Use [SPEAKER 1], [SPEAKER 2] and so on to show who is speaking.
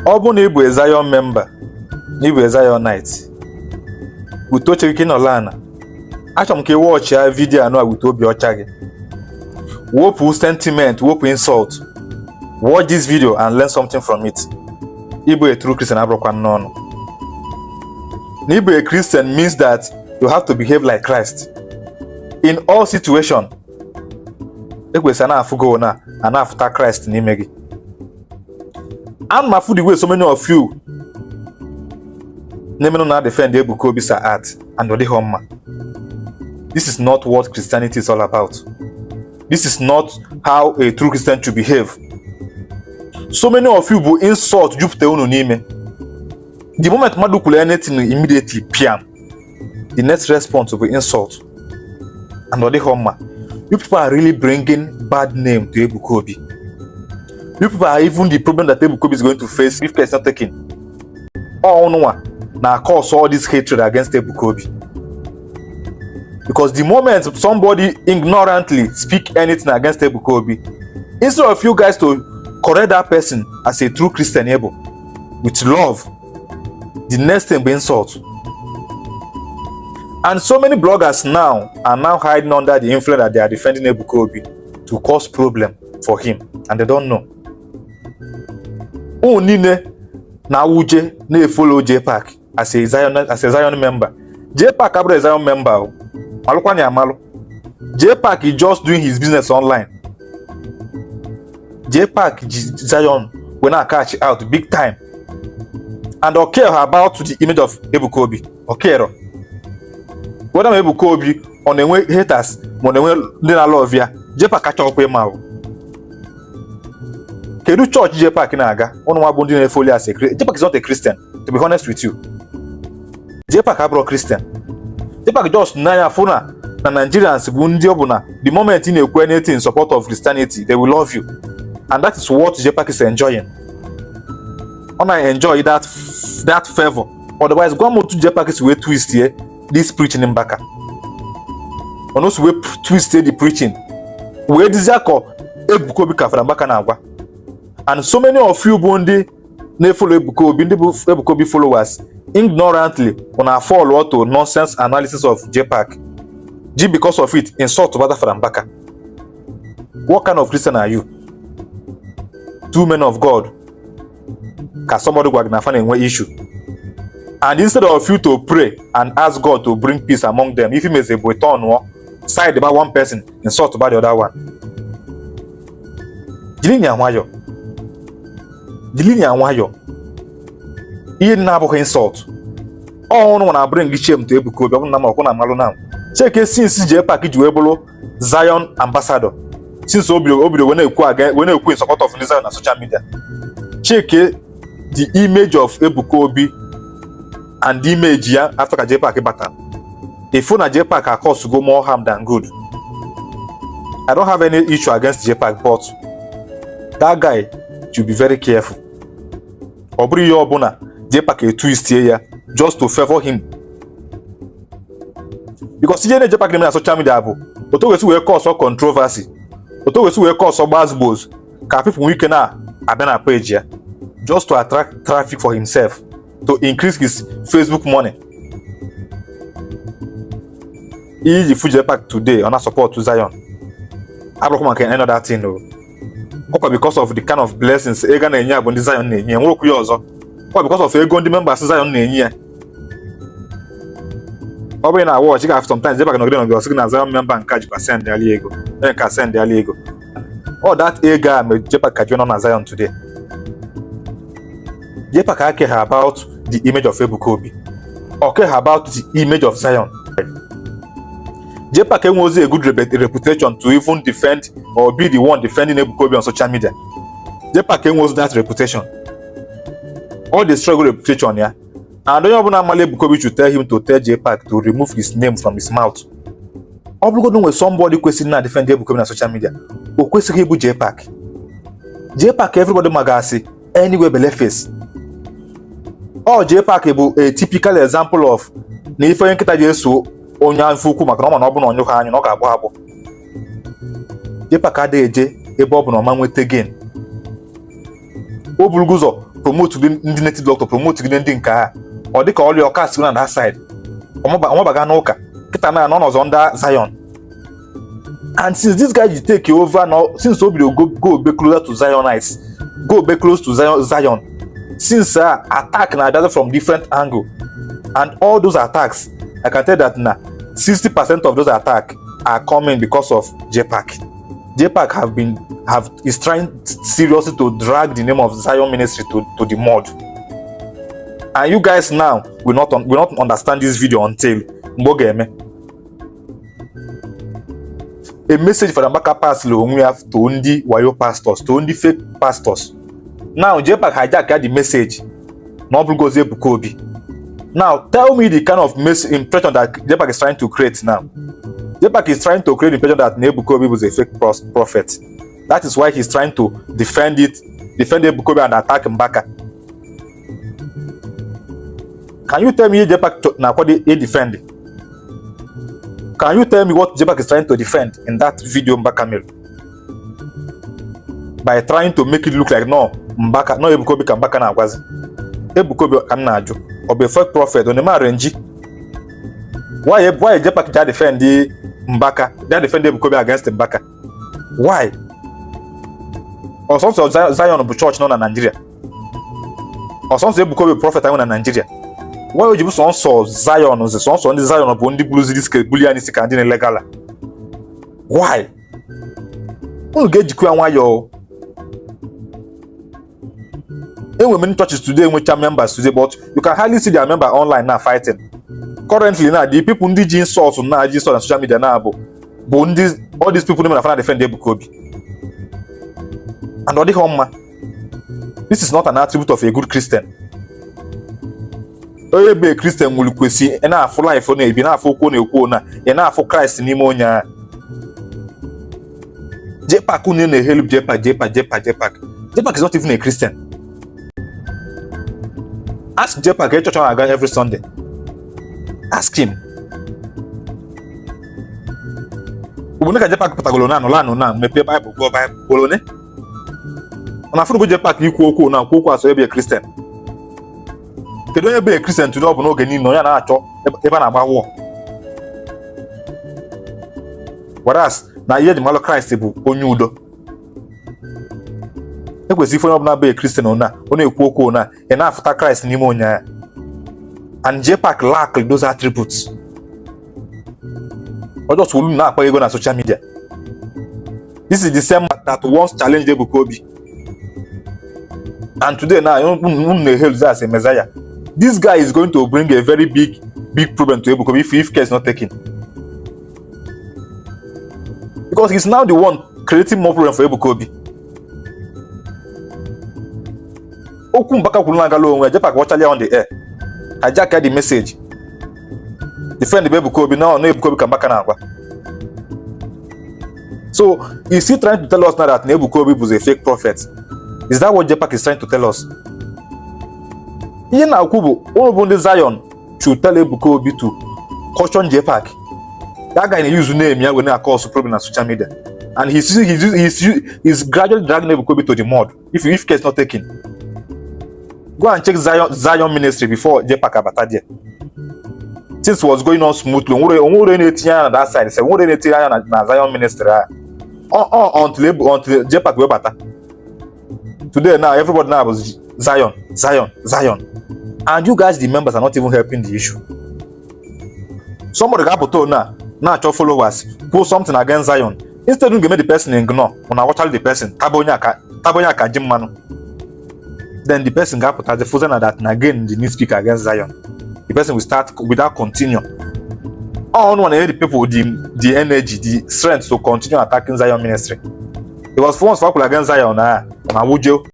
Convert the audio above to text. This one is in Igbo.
[SPEAKER 1] Ọ bụrụ na ị bụ a Zion member, na ị bụ a Zionite, wute oche gị ka ị nọla ana. Achọrọ m ka ị watchịa video anụ a wute obi ọcha gị. Wepụ sentiment, wepụ insult. Watch this video and learn something from it. Ịbụ a true Christian abụrụkwa n'ọnụ. Na ịbụ a Christian means that you have to behave like Christ in all situation. Ekwesịrị na-afụgo na a na-afụta Christ n'ime gị. Ana m afụ the way so many of you na-emenụ na defend Ebuka Obi sir art, and ọ dịghị mma. This is not what Christianity is all about. This is not how a true Christian should behave. So many of you bụ insult jupụta unu n'ime. The moment mmadụ kwuru anything, immediately, piam, the next response will be insult, and ọ dịghị mma. You people are really bringing bad name to Ebuka Obi. You people are even the problem that Ebuka Obi is going to face if care is not taken. All nwa na cause all this hatred against Ebuka Obi, because the moment somebody ignorantly speak anything against Ebuka Obi, instead of you guys to correct that person as a true Christian able with love, the next thing be insult. And so many bloggers now are now hiding under the influence that they are defending Ebuka Obi to cause problem for him, and they don't know. Unu niile na-awuje na-efollow JPAC as a Zion member. JPAC abụrụ a Zion member o. Malụkwa na amalụ. JPAC is just doing his business online. JPAC ji Zion wee na cash out big time, and o care about the image of Ebuka Obi. O care whether ma Ebuka Obi ọ na-enwe haters ma ọ na-enwe ndị na-alove ya. JPAC achọghịkwa ịma o. Kedu chọọchị JPAC na-aga? Ụnụ nwa bụ ndị na-efollow as a JPAC is not a Christian, to be honest with you. JPAC abụrụ Christian. JPAC just n'anya fụ na Nigerians bụ ndị ọ bụ na the moment ị na-ekwu anything in support of Christianity, they will love you, and that is what JPAC is enjoying. Ọ na-enjoy that favor. Otherwise, gwa m otu JPAC si wee twist ye this preaching Mbaka, ọ na wee twist the preaching wee dizie ka Ebuka Obi ka Fada Mbaka na-agwa. And so many of you bụ ndị na-efollow Ebuka Obi, ndị bụ Ebuka Obi followers, ignorantly una fall to nonsense analysis of JPAC G. Because of it, insult Bada Fada Mbaka. What kind of Christian are you? Two men of God ka somebody gwa gị na fa na-enwe issue, and instead of you to pray and ask God to bring peace among them, if you bụ turn side about one person, insult about the other one. Jiri nya nwayọ, jiri nya nwayọ. Ihe na-abụghị insult ọhụrụ na bring shame to Ebuka Obi. Ọ bụrụ na ma ọkwụ na amalụ na cheke, since JPAC ji wee bụrụ Zion ambassador, since o bido wee na-ekwu wee na-ekwu in support of ndị Zion na social media, cheke the image of Ebuka Obi and the image ya after ka JPAC batara. Ifu na JPAC a cause go more harm than good. I don't have any issue against JPAC, but that guy should be very careful. Ọ bụrụ ihe ọbụla JPAC etwistie ya just to favor him, because ihe na JPAC na-eme na social media bụ otu o wesi wee cause controversy, otu o wesi wee cause gbasgbos, ka people nwee ike na-abịa na page ya, just to attract traffic for himself, to increase his Facebook money. Iji fu JPAC today ọ na support Zion abụrụkwa maka any other thing o. Ọkwa because of the kind of blessings ego a na-enye ya bụ ndị Zion na-enye ya. Nwere okwu ya ọzọ, ọkwa because of ego ndị members Zion na-enye ya. Ọ bụrụ na watch ga sometimes JPAC nọgide nọgide ọsị gị na Zion member nke a jikwa send ali ego, onye nke a send ali ego. All that ego a mere JPAC ka ji nọ na Zion today. JPAC a care about the image of Ebuka Obi or care about the image of Zion. JPAC enweghị a good reputation to even defend or be the one defending Ebuka Obi on social media. JPAC enweghị that reputation. All the struggle reputation ya, and onye ọbụla amala Ebuka Obi should tell him to tell JPAC to remove his name from his mouth. Ọ bụrụgodị nwere somebody kwesịrị na defend Ebuka Obi na social media, o kwesịghị ịbụ JPAC. JPAC, everybody magasị anywhere belle face. Ọ JPAC bụ a typical example of na ife onye nkịta ji eso onye afọ ukwu, maka na ọ ma na ọ bụ na ọnyụghị anya na ọ ga-agbọ agbọ. JPAC adịghị eje ebe ọ bụ na ọma nweta gain. O burugo ụzọ promote gị ndị native doctor, promote gị ndị nke a, ọ dịka ọlịa ọka si na that side ọmabaga n'ụka kịta na nọ n'ọzọ ndị Zion. And since this guy ji take over now, since o bido go be closer to Zionites, go be close to Zion, since attack na-abịazi from different angle. And all those attacks, I can tell that na 60% of those attacks are coming because of JPAC. JPAC have been have is trying seriously to drag the name of Zion Ministry to the mud. And you guys now will not understand this video until mgbe ọ ga-eme. A message Fada Mbaka pass onwe ya to ndị wayo pastors, to ndị fake pastors. Now JPAC hijack ya the message na ọ bụrụgozi Ebuka Obi. Now tell me the kind of impression that JPAC is trying to create now. JPAC is trying to create the impression that Ebuka Obi was a fake prophet. That is why he's trying to defend it, defend Ebuka Obi and attack Mbaka. Can you tell me JPAC na-akwado defend? Can you tell me what JPAC is trying to defend in that video Mbaka made? By trying to make it look like no Mbaka, no Ebuka Obi ka Mbaka na-agwazi. Ebuka Obi ka m na-ajụ, ọ bụ a fake prophet? Ọ na-eme arrange? Why JPAC ja defend Mbaka, ja defend Ebuka Obi against Mbaka? Why? Ọsọnsọ Zion bụ chọọchị nọ na Nigeria? Ọsọnsọ Ebuka Obi prophet anyị na Nigeria? Why o ji bụ sọnsọ Zion, sọnsọ ndị Zion bụ ndị buluzi disk buli ya n'isi ka ndị na-ele gala? Why? Unu ga-ejikwa ya nwayọọ. Enwere many churches today enwecha members today, but you can hardly see their member online now fighting. Currently now, the people ndị ji insult na ji insult na social media na bụ ndị all these people na defend Ebuka Obi, and ọ dịghị mma. This is not an attribute of a good Christian. Onye bụ Christian nwere kwesị ị na-afụ life ọ na-ebi, na-afụ okwu ọ na-ekwu, na ị na-afụ Christ n'ime onye ahụ. JPAC unu na-ehelu JPAC, JPAC, JPAC, JPAC, JPAC is not even a Christian. Ask JPAC church ọ na-aga every Sunday. Ask him. Obodo ka JPAC pụtagolo na anụla anụ na mepee Baịbụl, gụọ Baịbụl ugboro one? Ọ na-afụrụgo JPAC ikwu okwu na nkwu okwu asọ ebe Christian? Kedu onye bụ Christian today? Ọ bụ n'oge niile onye na-achọ ebe a na-agba war, whereas na ihe eji malụ Kraịst bụ onye udo. Ekwesịrị ife onye ọbụla bụ Christian ona ọ na-ekwu okwu na ị na-afụta Kraịst n'ime onye ya. And JPAC lack those attributes. Ọ just wolu na-akpa ego na social media. This is the same that once challenged Ebuka Obi, and today now unu na-hail as a messiah. This guy is going to bring a very big, big problem to Ebuka Obi if care is not taken, because he's now the one creating more problem for Ebuka Obi. Okwu Mbaka kwuru na-agala onwe ya. JPAC watchala on the air, hijack the message, defend Ebuka Obi na Ebuka Obi ka Mbaka na-agwa. So is he trying to tell us now that Ebuka Obi was a fake prophet? Is that what JPAC is trying to tell us? Ihe na-akwu bụ ụnụ bụ ndị Zion should tell Ebuka Obi to caution JPAC. That guy na-use name ya wee na-cause problem na social media, and he's gradually dragging Ebuka Obi to the mud if care is not taken. Go and check Zion Ministry before JPAC abata there. Things was going on smoothly. Onwere na-etinye anya na that side sef, onwere na-etinye anya na Zion Ministry a until JPAC wee bata. Today now, everybody now was Zion, Zion, Zion, and you guys, the members, are not even helping the issue. Somebody ga-apụta na na-achọ followers, kwuo something against Zion. Instead unu ga-eme the person ignore, una watchali the person taba onye aka ji mmanụ. Then the person ga-apụta the fụza na that na again the need speak against Zion. The person will start without continue. All one the people the energy, the strength to continue attacking Zion Ministry, because once for against Zion na wujo.